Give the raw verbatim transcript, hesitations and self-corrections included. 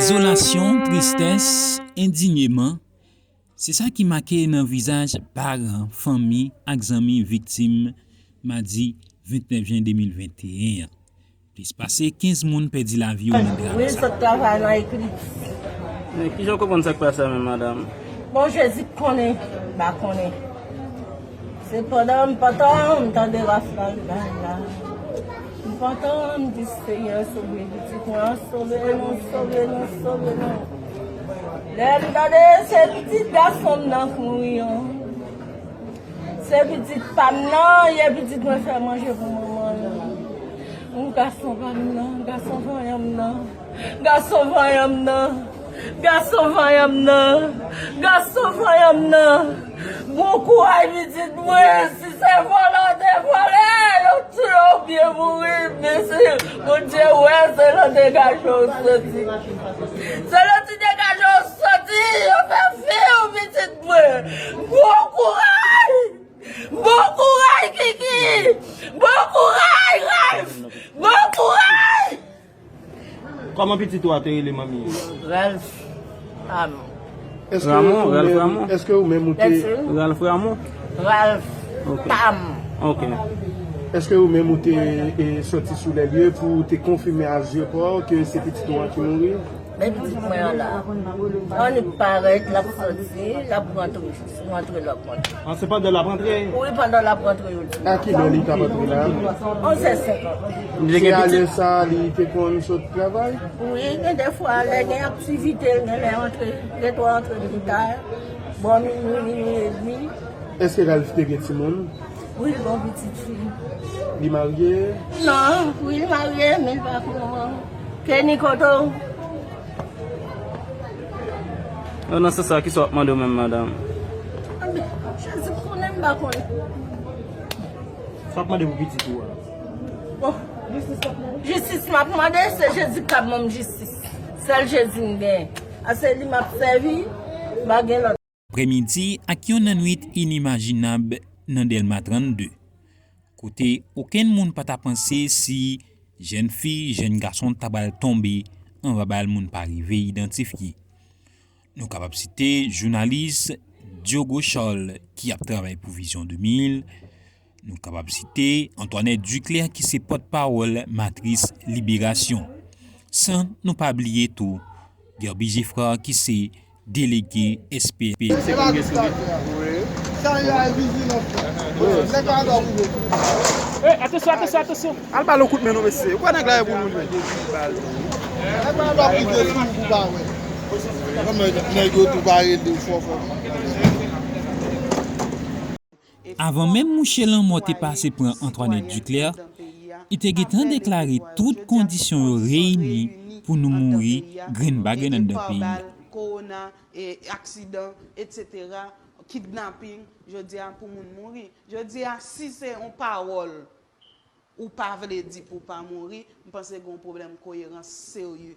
Dezolasyon, tristès, endinyeman, se sa ki make nan vizaj paran, fanmi ak zanmi viktim madi vennèf jen de mil venteyen an. Plis pase kenz moun pèdi lavi yo nan drame sa. Wi, sot travay nan Eklips. Men kijan w konprann sa k pase a menm, madanm? Bon, Jezi k konnen, m pa konnen. Se pandan m pantan m tande raf la, la, la. M pantan m di, Senyè, sove pitit mwen an, sove nou, sove nou, sove nou. Lè m tande se pitit gason m nan k mouri an. Se pitit pa m nan, e pitit mwen fè manje pou manman l. Gason pa m nan, gason vanyan m nan. Gason vanyan m nan. Gason vanyan m nan. Gason vanyan m nan. Bon kouraj pitit mwen, si se vòlè w te vòlè, yo touye w byen mouri, men si Bondye wè se nan degaje w soti. Se nan ti degaje w soti, yo fè fi w pitit mwen. Bon kouraj! Bon kouraj, Kiki! Bon kouraj, Ralph! Bon kouraj! Kòman pitit ou a te rele manmi? Ralph. Am. Èske Ramon, ou Ralph menm, Ramon. Èske ou menm ou te Delphine. Ralph Ramon? Ralph. Ok. Pam. Ok. Èske ou menm ou te, e, soti sou lè lye pou ou te konfime a zye pa w ke se pitit ou an ki mouri? Men pitit mwen an la. Annik parèt, l ap soti, l ap rantre, rantre, l ap rantre. An, se pandan l ap rantre? Wi, pandan l ap rantre, yo di. A ki lè li t ap rantre la? Onz è senkant. Se a lè sa a li te konn sot travay? Wi, gen de fwa, lè gen aktivite, l gen lè rantre, gen dwa rantre pi ta, bò minwi, minwi edmi. Èske Ralph te gen timoun? Wi, l gon pitit fi. Li marye? Non, wi, li marye, men li pa konn. Kenny, kote w? Non, nan sans sa, kisa w ap mande w menm, madanm? Anben, Jezi konnen, m pa konnen. Sa w ap mande pou pitit ou a? Bon, jistis m ap mande, se Jezi k kab ban m jistis. Sèl Jezi m gen. A se li m ap sèvi, m pa gen lòt. Aprèmidi ak yon lannwit inimajinab nan Dèlma trannde, kote okenn moun pa ta panse si jèn fi, jèn gason ta pral tonbe anba bal moun pa rive idantifye. Nou kapab site jounalis Diogo Charles ki ap travay pou Vizyon de mil, Nou kapab site Antoinette Duclair ki se pòtpawòl Matris Liberasyon. San nou pa bliye tou Guerby Geffrard ki se delege S P P. Hey, atansyon, atansyon, atansyon. Al ba l yon kout men non, mesye. Ou kwè nèg la e pou nou li? Nèg yo tou pa rele fò fò. Avan menm mouche lanmò te pase pran Antoinette Duclair, li te gentan deklare tout kondisyon yo reyini pou nou mouri grenn pa grenn anndan peyi a. Kowona, e, aksidan, etsetera, kidnaping, jodi a pou moun mouri. Jodi a, si se yon pawòl ou pa vle di pou w pa mouri, m panse gen yon pwoblèm koyerans serye.